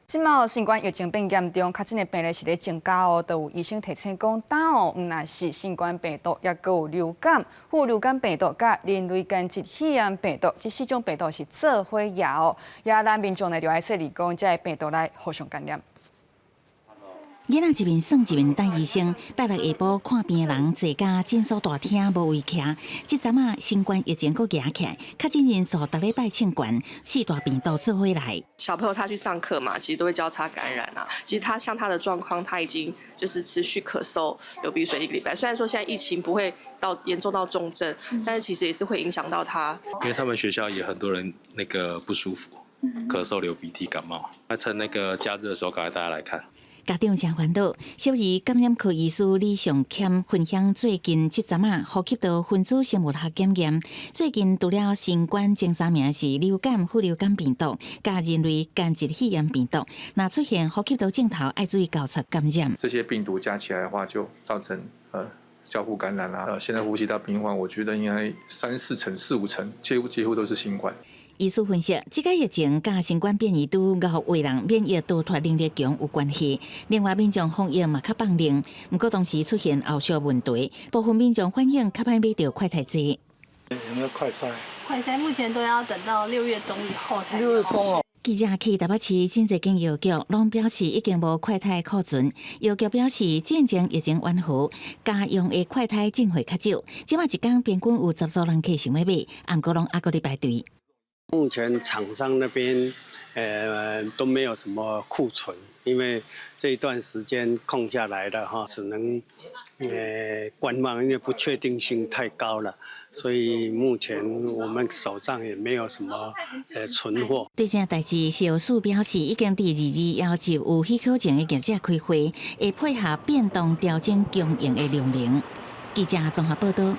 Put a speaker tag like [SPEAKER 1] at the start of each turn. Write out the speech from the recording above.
[SPEAKER 1] 這擺新冠疫情變嚴重，確診的病例是咧增加哦，都有醫生提醒講，焦哦，毋但是新冠病毒，抑閣有流感、副流感病毒佮人類間質肺炎病毒，這四種病毒是做伙迺哦。也咱民眾呢，就愛說離講，這个病毒來互相感染。
[SPEAKER 2] 囡仔一面耍一面等醫生，拜六下晡看病的人濟甲診所大廳無位徛。這陣仔新冠疫情閣夯起來，確診人數逐禮拜衝懸，四大病毒做伙來。
[SPEAKER 3] 小朋友他去上課嘛，其實都會交叉感染啊。其實他像他的狀況，他已經就是持續咳嗽、流鼻水一個禮拜。雖然說現在疫情不會到嚴重到重症，但是其實也是會影響到他。
[SPEAKER 4] 因為他們學校也很多人那個不舒服，咳嗽、流鼻涕、感冒。那趁那個假日的時候，趕快帶他來看。
[SPEAKER 2] 家長誠煩惱，小兒感染科醫師李尚謙分享最近這陣仔呼吸道分子生物學檢驗，最近除了新冠前三名是流感、副流感病毒，佮人類間質肺炎病毒，若出現呼吸道症頭，愛注意交叉感染。
[SPEAKER 5] 這些病毒加起來的話，就造成交互感染啦。現在呼吸道病患，我覺得應該三四成、四五成，幾乎都是新冠。
[SPEAKER 2] 醫師分析，這個疫情佮新冠變異株予有人免疫逃脫能力強有關係。另外，民眾防疫嘛較放任，毋過同時出現後續問題，部分民眾反映較歹買著快篩劑。
[SPEAKER 6] 有沒有快篩？
[SPEAKER 7] 快篩目前都要等到6月中以後才。
[SPEAKER 6] 6月中哦。
[SPEAKER 2] 記者去台北市真濟間藥局，攏表示已經無快篩庫存。藥局表示，進前疫情緩和，家用的快篩進貨較少。這擺一工平均有10組人客想欲買，毋過攏猶閣咧排隊。
[SPEAKER 8] 目前廠商那邊，都沒有什麼庫存，因為這一段時間空下來了哈，只能觀望，因為不確定性太高了，所以目前我們手上也沒有什麼存貨。
[SPEAKER 2] 對這代誌，食藥署表示，已經佇2221有許可證的業者開會，會配合變動調整供應的量能。記者綜合報道。